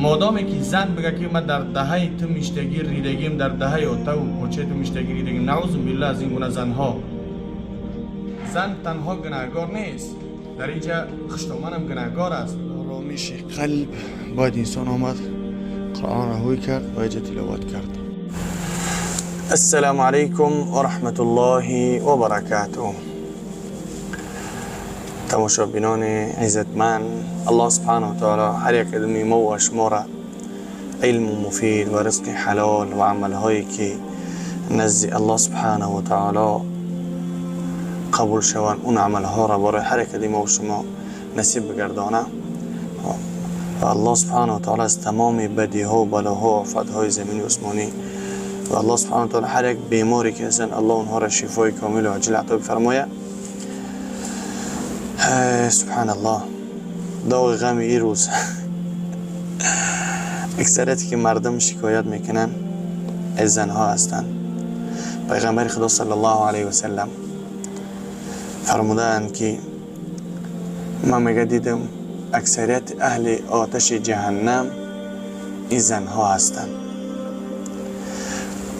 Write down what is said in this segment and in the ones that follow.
مادامی که زن بگه که من در دهه تو میشتگی ریدگیم، در دهه تو و کوچه تو میشتگی ریدگیم، نعوذ بالله از این گونه زنها. زن تنها گناهگار نیست، در اینجا خوشدامنم گناهگار است. آرامش قلب باید انسان آمد قرآن را هوی کرد و اینجا تلاوت کرد. السلام علیکم و رحمت الله و برکاته. تماشابینان عزتمند، الله سبحانه و تعالی هر یک ادمی ما و شما را علم مفید و رزق حلال و عملهایی که نزد الله سبحانه و تعالی قبول شوند اون عملها را برای هر یک ادمی ما و شما نصیب بگردانه. و الله سبحانه و تعالی از تمام بدی ها و بلاها و آفتهای زمینی و آسمانی و الله سبحانه و تعالی هر یک بیماری که هستند الله اونها را شفای کامل و عاجل عطا بفرماید. سبحان الله، داغ غم ای روز اکثریتی که مردم شکایت میکنن از زنها هستند. پیغمبر خدا صلی الله علیه و سلم فرمودند که من میگه دیدم اکثریت اهل آتش جهنم این زنها هستند.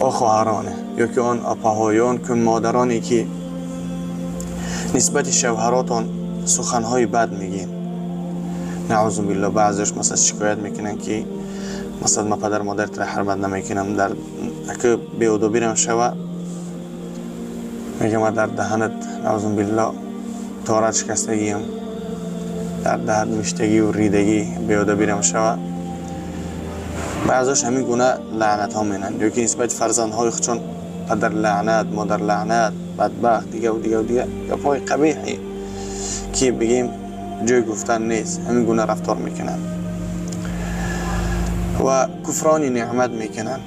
آ خواهرانه یا که آن آپاهایان که مادرانی که نسبت شوهراتان سخنهای بد میگین، نعوذ بالله. بعضیش مثلا شکایت میکنن که مثلا ما پدر مادرت را حرمت نمیکنم، در اگه بی‌ادبی رم شوه میگه ما در دهنت نعوذ بالله تارت شکستگیم، در دهن مشتگی و ریدگی بی‌ادبی رم شوه. بعضیش همین گونه لعنت ها مینن یا که نسبت فرزندهای خودشون پدر لعنت، مادر لعنت، بدبخت، دیگه و دیگه و دیگه گپای قبیحی که بگیم جای گفتن نیست، همین گونه رفتار میکنن و کفران نعمت میکنن.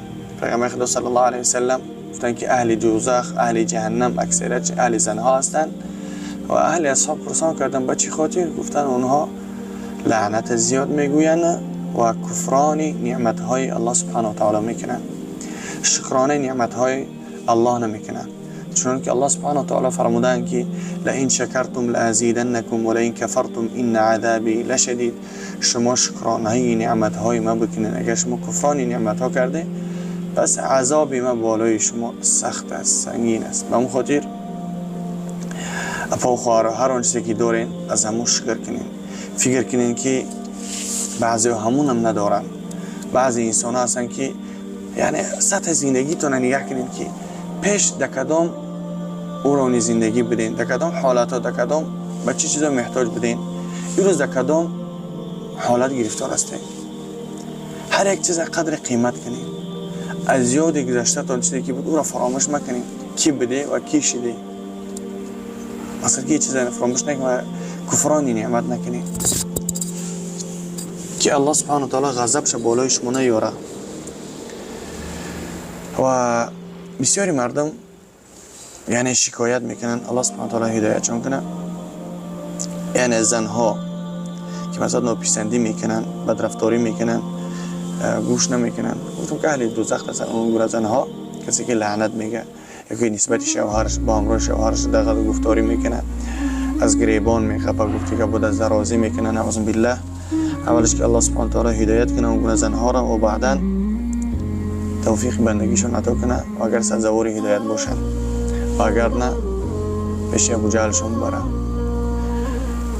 پیغمبر خدا صلی الله علیه وسلم گفتن که اهل دوزخ، اهل جهنم اکثریت اهل زنها هستند و اهل اصحاب پرسان کردن به چی خاطر؟ گفتن اونها لعنت زیاد میگوین و کفران نعمت های الله سبحانه و تعالی میکنن، شکرانه نعمت های الله نمیکنن. چون که الله سبحانه و تعالی فرمودند که لئن شکرتم لازیدنکم ولئن کفرتم ان عذابی لشدید. شما شکرانه نعمت های ما بکنین، اگر شما کفران نعمت ها کرده پس عذاب ما بالای شما سخت است، سنگین است. به اون خاطر اپا و خواهر هر آن چیزی که دارین از همون شکر کنین. فکر کنین که بعضی همون هم ندارن. بعضی انسان ها هستن که یعنی سطح زندگیتون نگاه کنین که پیش در کدام اورانی زندگی بدین، در کدام حالت ها، در کدام به چه چیزا محتاج بدین، این روز در کدام حالت گرفتار هستین. هر یک چیز قدر قیمت کنین، از یاد گذشته تان چیزی که بود او را فراموش مکنین، کی بده و کی شده. اصلا که چیزا فراموش نکنین و کفرانی نعمت نکنین که الله سبحانه و تعالی غضبش بالای شما نیاره. و بسیاری مردم یعنی شکایت میکنن، الله سبحانه و تعالی هدایتشون کنه. یعنی زنها که مثلا ناپسندی میکنن، بدرفتاری میکنن، گوش نمیکنن، گفتم که اهل دوزخ هستن اون گونه زنها. کسی که لعنت میگه یا که نسبت شوهرش با همراه شوهرش دغل گفتاری میکنه، از گریبان میخپه، گفتی که بود از درازی میکنه، نعوذ بالله. اولش که الله سبحانه و تعالی هدایت کنه اون گونه زنها را و بعدا توفیق بندگیشون عطا کنه و اگر سزاوار هدایت باشن و اگر نه پیش ابو جهلشون بره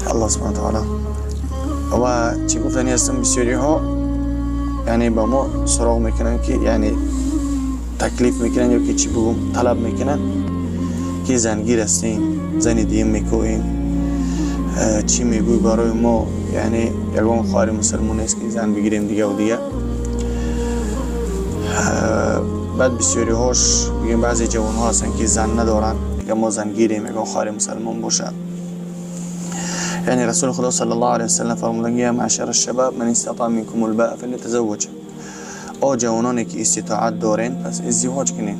الله سبحانه و تعالی. و چی گفتنی هستم، بسیاری ها یعنی با ما سراغ میکنن که یعنی تکلیف میکنن یا که چی بگم طلب میکنن که زنگیر هستیم، زن دیم میکویم، چی میگوی برای ما، یعنی یگان خواهر مسلمان است که زن بگیریم دیگه و دیگه. بعد بسیاری هاش بگیم بعضی جوان ها هستن که زن ندارن، میگه ما زن گیریم یگان خواهر مسلمان باشه. یعنی رسول خدا صلی الله علیه وسلم فرمودن یا معشر الشباب من استطاع منکم الباء فلیتزوج. آ جوانانی که استطاعت دارین پس ازدواج کنین،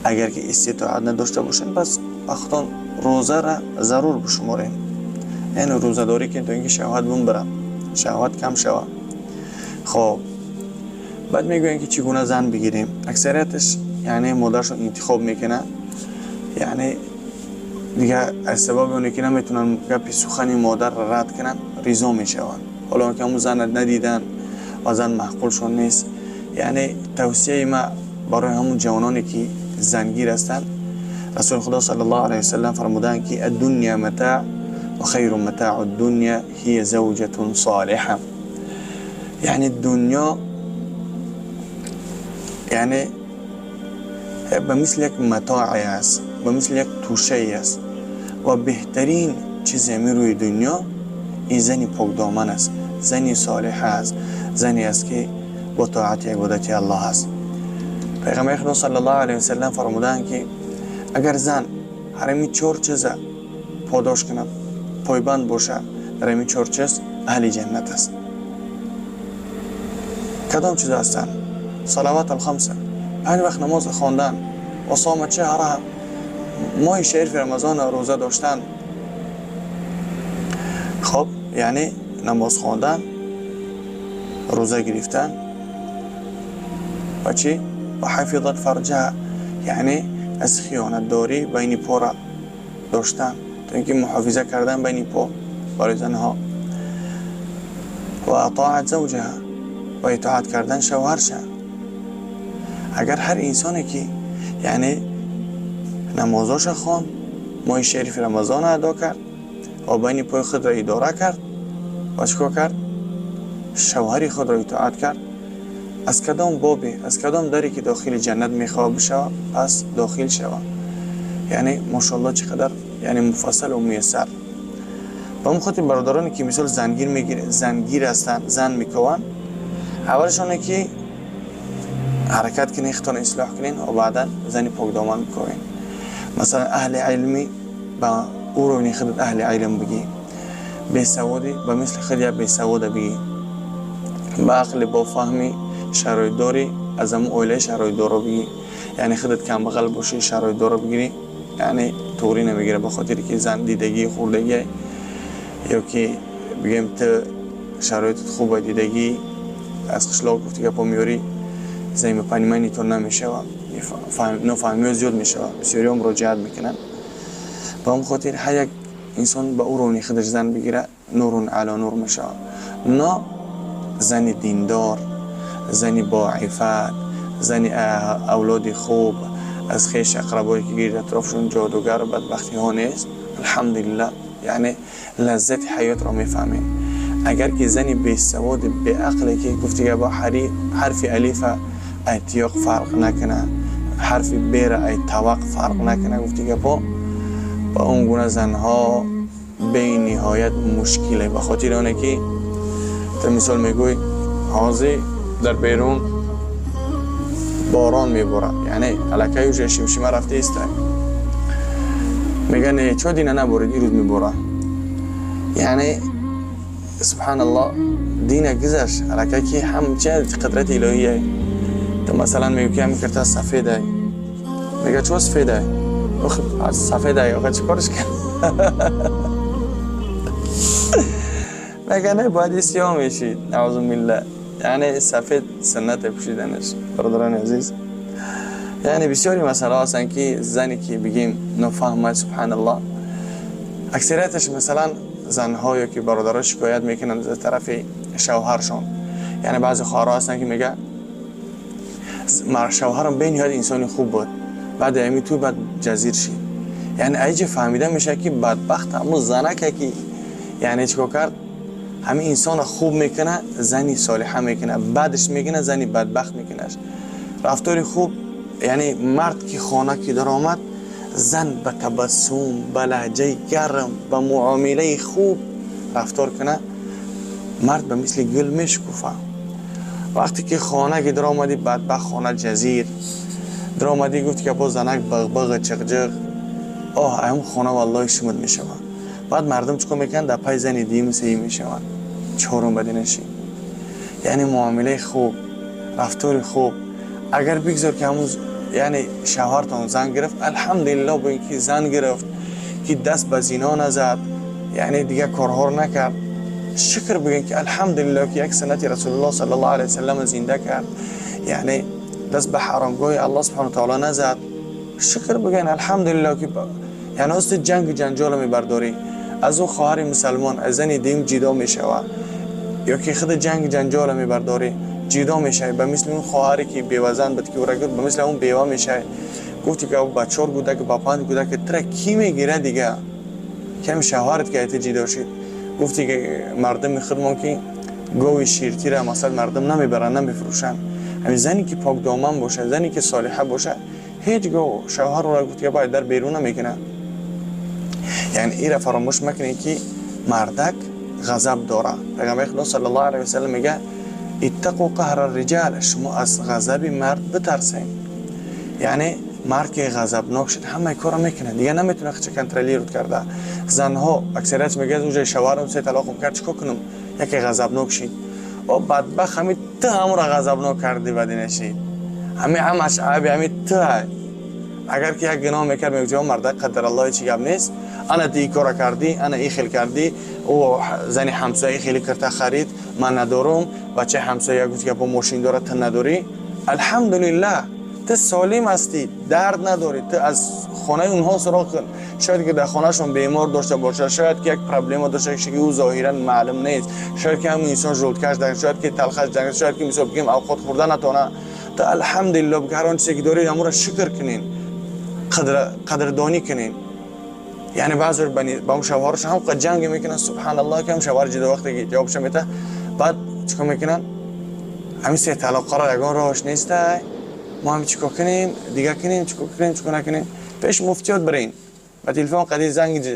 اگر که استطاعت نداشته باشین پس وقتان روزه را ضرور بشمارین، یعنی روزه داری که تا اینکه شهوت بمبره، شهوت کم شود. خب بعد میگوین که چگونه زن بگیریم. اکثریتش یعنی مادرشون انتخاب میکنه، یعنی دیگه از سبب اونه که نمیتونن گپی سخنی مادر را رد کنن، ریزا میشون. حالا که همون زن ندیدن، و زن معقولشون نیست. یعنی توصیه ما برای همون جوانانی که زنگیر هستند، رسول خدا صلی الله علیه وسلم فرمودند که الدنیا متاع و خیر متاع الدنیا هي زوجة صالحة. یعنی دنیا یعنی به مثل یک متاعی است، به مثل یک توشه است و بهترین چیز روی دنیا این زنی پاک دامن است، زنی صالحه است، زنی است که با طاعت عبادت الله است. پیغمبر خدا صلی الله علیه وسلم فرمودند که اگر زن هر چهار چیز پاداش کنه، پایبند باشه در این چهار چیز، اهل جنت است. کدام چیز هستند؟ صلوات الخمسه، پنج وقت نماز خواندن، و صوم شهرها، ماه شریف رمضان روزه داشتن. خب یعنی نماز خواندن، روزه گرفتن و چی؟ و حفظت فرجها، یعنی از خیانت داری بین پا را داشتن، تا اینکه محافظه کردن بین پا برای زنها، و اطاعت زوجها، و اطاعت کردن شوهرش. اگر هر انسانی که یعنی نمازاش خواند، ماه شریف رمضان ادا کرد و بین پای خود را اداره کرد و چیکار کرد؟ شوهر خود را اطاعت کرد، از کدام بابی، از کدام دری که داخل جنت میخواه بشود پس داخل شود. یعنی ماشاءالله چقدر یعنی مفصل و میسر. با اون خاطر برادرانی که مثال زنگیر میگیره، زنگیر هستن، زن میکوان، اولشونه که حرکت کنین، خودتون اصلاح کنین و بعدا زنی پاک دامن بکوین. مثلا اهل علمی با او رو خودت اهل علم بگی، بی سوادی به مثل خود یا بی سواد بگی، با عقل با فهمی شرایط داری از همون عائله شرایط دارو بگی، یعنی خودت کم بغل باشی شرایط دارو بگیری، یعنی طوری نمیگیره به خاطر که زن دیدگی خوردگی یا که بگیم تو شرایطت خوبه دیدگی از قشلاق گفتی که پا میاری زمین پنیمانی تو نمیشه و نفهمی زیاد میشه، بسیاری هم مراجعت میکنن. به اون خاطر هر یک انسان به او رونی خودش زن بگیره، نور علی نور میشه. نه زن دیندار، زن با عفت، زن اولاد خوب، از خیش اقربایی که گیر اطرافشون جادوگر و بدبختی ها نیست، الحمدلله یعنی لذت حیات را میفهمین. اگر که زنی بی سواد بی عقلی که گفتی با حرف الف اعتیاق فرق نکنه، حرف ب را اتواق فرق نکنه، گفتی با اون گونه زنها بی نهایت مشکله. به خاطر آنه که تو مثال میگوی حاضر در بیرون باران میباره، یعنی علاقه اوج شمشیمه رفته است، میگن چه دینه نبارید این روز میباره، یعنی سبحان الله دینه گذشت علاقه که هم چه قدرت الهیه. تو مثلا میگه که هم کرده سفیده، میگه چه سفیده؟ آخه سفیده آخه چیکارش کرد؟ میگه نه باید سیاه میشید، نعوذ بالله. یعنی سفید سنت پوشیدنش. برادران عزیز، یعنی بسیاری مسئله هستن که زنی که بگیم نفهمه سبحان الله، اکثریتش مثلا زنها یا که برادرها شکایت میکنن از طرف شوهرشان. یعنی بعضی خواهرها هستن که میگه شوهرم بی نهایت انسان خوب بود، بعد امی تو بعد جزیر شید. یعنی ایجا فهمیده میشه که بدبخت همون زنکه که یعنی چیکار کرد، همین انسان خوب میکنه، زنی صالحه میکنه، بعدش میکنه زنی بدبخت میکنه. رفتار خوب یعنی مرد که خانه که در آمد، زن به تبسم، به لهجه گرم، به معامله خوب رفتار کنه، مرد به مثل گل میشکوفه. وقتی که خانه که در آمدی بدبخت خانه جزیر در آمدی، گفت که با زنک بغبغ چغجغ، آه هم خانه والله شمد میشوه. بعد مردم چیکار میکنن؟ در پای زنی دیم سهی میشوند، چهارم بدی نشی. یعنی معامله خوب، رفتار خوب. اگر بگذار که همون یعنی شوهرتان زن گرفت، الحمدلله با اینکه زن گرفت که دست به زنا نزد، یعنی دیگه کارها رو نکرد، شکر بگین که الحمدلله که یک سنت رسول الله صلی الله علیه وسلم زنده کرد، یعنی دست به حرامگاه الله سبحانه و تعالی نزد، شکر بگین الحمدلله که یعنی از جنگ جنجال میبرداری، از او خواهر مسلمان از زن دیم جدا میشوه، یا که خود جنگ جنجال میبرداری، جدا میشه، به مثل اون خواهری که بیوزن بود که او را گفت به مثل اون بیوه میشه. گفتی که با 4 کودک با 5 کودک تر کی میگیره دیگه؟ کم شوهرت که ایت جدا شد. گفتی که مردم خودمون که گاوی شیرتی را مثلا مردم نمیبرن نمیفروشن. همین زنی که پاک دامن باشه، زنی که صالحه باشه، هیچگاه شوهر را گفت که باید در بیرون نمیکنه. یعنی ای را فراموش مکنی که مردک غضب داره. پیغمبر خدا صلی الله علیه و سلم میگه اتقوا قهر الرجال، شما از غضب مرد بترسین. یعنی مرد که غضبناک شد همه کارا میکنه دیگه، نمیتونه خودش کنترلی رو کرده. زنها اکثریت میگه اونجا شوهرم سه طلاقم کرد چیکار کنم، یکی غضبناک شد. او بدبخت همین تو هم را غضبناک کردی بدی نشید، همین همش عیب همین تو. اگر که یک گناه میکرد میگفت مرد قدر الله چی گپ نیست، انا تی کارا کردی، انا ای خیل کردی، او زنی همسایه خیلی کرتا خرید من ندارم، بچه همسایه گفت که با ماشین داره تو نداری. الحمدلله تو سالم هستی، درد نداری، تو از خانه اونها سراغ کن. شاید که در خانهشون بیمار داشته باشه، شاید که یک پرابلم داشته باشه که او ظاهرا معلوم نیست، شاید که هم انسان ژلکش داره، شاید که تلخش داره، شاید که مثلا بگیم اوقات خوردن نتونه. تو الحمدلله به هر آن چیزی که داری امورا شکر کنین، قدردانی کنین. یعنی بعضی با اون شوهرش هم قد جنگ میکنن، سبحان الله که هم شوهر جدا وقتی جوابش میده بعد چیکار میکنن؟ همین سه طلاق قرار یگان راهش نیست، ما هم چیکار کنیم دیگه کنیم چیکار کنیم چیکار نکنیم. پیش مفتیات برین با تلفن قضیه زنگ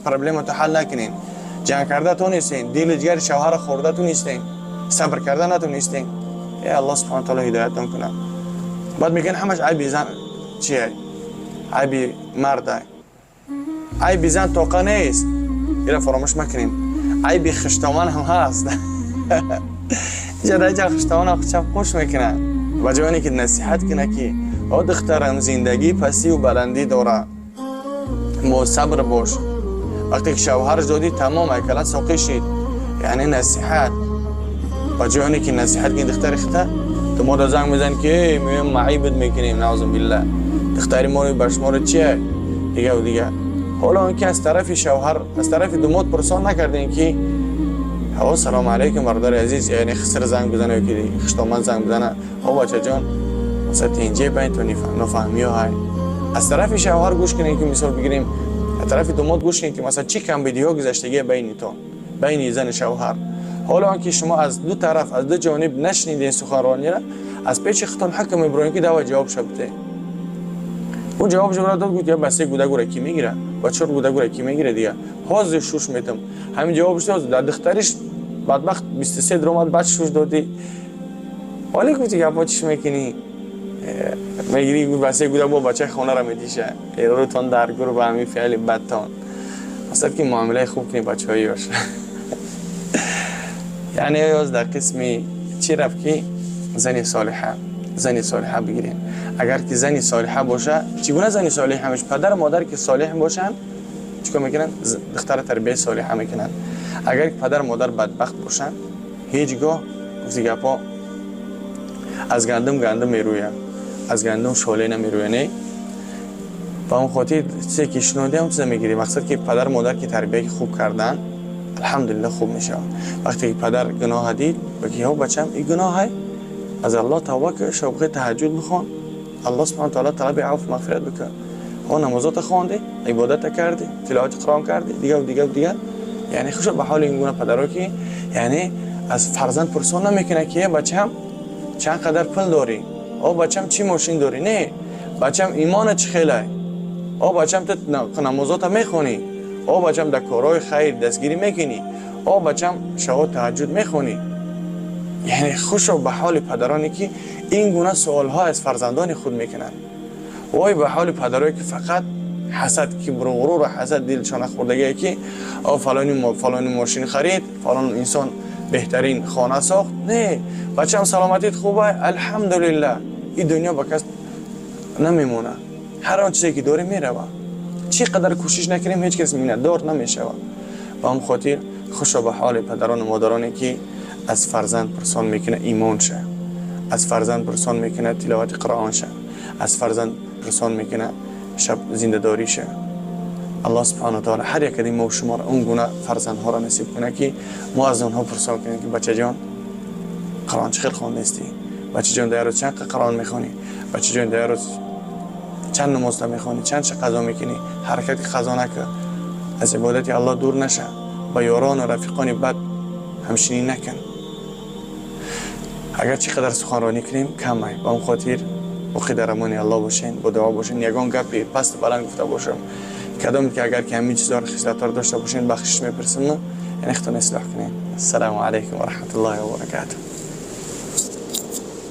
پرابلم تو حل نکنین، جنگ کرده تو نیستین، دل جگر شوهر خورده تو نیستین، صبر کرده تو نیستین. ای الله سبحانه و تعالی هدایتتون کنه. بعد میگن همش عیب زن چیه؟ عیب مرده، عیب زن توقع نیست، اینا فراموش مکنیم. عیب خشتامان هم هست. اینجا خشتامان هم خوش میکنه و جوانی که نصیحت کنه که او دخترم زندگی پسی و بلندی داره، مو صبر باش، وقتی که شوهرش دادی تمام اکلت ساقی شید. یعنی نصیحت و جوانی که نصیحت کنی دختر خطه تو ما زنگ میزن که میگم معیبت میکنیم، نعوذ بالله، دختری ما رو بر چیه دیگه و دیگه. حالا اینکه از طرف شوهر از طرف دومات پرسان نکردین که هوا سلام علیکم برادر عزیز، یعنی خسر زنگ بزنه که خشتامن زنگ بزنه، ها بچه جان مثلا تینجه بین تو نفهمی های. از طرف شوهر گوش کنین که مثال بگیریم، از طرف دومات گوش کنین که مثلا چی کم ویدیو گذشتگی بین تو بین زن شوهر. حالا آنکه شما از دو طرف از دو جانب نشنیدین سخنرانی را، از پیش خودتون حکم میبرین که دوا جواب شبته. اون جواب را داد گفت یا بسه گوده گوره کی میگیره با چهار گوده گوره کی میگیره دیگه، حاضر شوش میتم. همین جوابش داد در دخترش بدبخت 23 درآمد بعد شوش دادی. حالا گفتی گپا چش میکنی میگیری بسه گوده با بچه خونه را میدیشه روتون در گور با همین فعل بدتان. اصلا که معامله خوب کنی بچه‌هایی باشه. یعنی یاز در قسمی چی رفت که زنی صالحه، زنی صالحه بگیرین. اگر که زنی صالحه باشه، چگونه زنی صالحه میشه؟ پدر و مادر که صالح باشن چیکار میکنن؟ دختر تربیه صالحه میکنن. اگر که پدر و مادر بدبخت باشن، هیچگاه گفتی گپا از گندم گندم میرویه، از گندم شعله نمیرویه. نه با اون خاطر چیزی که شنودی هم چیز میگیری. مقصد که پدر و مادر که تربیه خوب کردن الحمدلله خوب میشه. وقتی که پدر گناه دید بگه ها بچم این گناه های، از الله توبه که شب تهجد بخوان، الله سبحانه و تعالی طلب عفو مغفرت بکن. ها نمازات خواندی، عبادت کردی، تلاوت قرآن کردی، دیگه و دیگه و دیگه. یعنی خوش به حال این گونه پدرها که یعنی از فرزند پرسان نمیکنه که بچم چند قدر پول داری، او بچم چی ماشین داری، نه بچم ایمان چی خیلی، او بچم تو نمازات میخونی، او بچم در کارهای خیر دستگیری میکنی، او بچم شب تهجد میخونی. یعنی خوش به حال پدرانی که این گونه سوالها از فرزندان خود میکنند. وای به حال پدرایی که فقط حسد، کبر و غرور و حسد دلشان خوردگی که او فلانی ماشین خرید، فلان انسان بهترین خانه ساخت. نه بچم سلامتیت خوبه الحمدلله. این دنیا با کس نمیمونه، هر آن چیزی که داره میروه. چی قدر کوشش نکنیم هیچ کس منتدار نمیشه. به هم خاطر خوش به حال پدران و مادرانی که از فرزند پرسان میکنه ایمان شه، از فرزند پرسان میکنه تلاوت قرآن شه، از فرزند پرسان میکنه شب زنده‌داری شه. الله سبحانه و تعالی هر یک از ما و شما را اون گونه فرزندها را نصیب کنه که ما از آنها پرسان کنیم که بچه جان قرآن چه خیلی خواندستی، بچه جان در روز چند قرآن میخوانی، بچه جان در روز چند نماز میخوانی، چند چه قضا میکنی، حرکت قضا نکن، از عبادت الله دور نشه، با یاران و رفیقان بد همشینی نکن. اگر چقدر سخنرانی کنیم کمه، با اون خاطر باقی در امان الله باشین، با دعا باشین. یگان گپی پست بلند گفته باشم کدام که اگر که همین چیزا رو خصلت‌ها رو داشته باشین بخشش میپرسم، یعنی خودتون اصلاح کنین. السلام علیکم و رحمت الله و برکاته.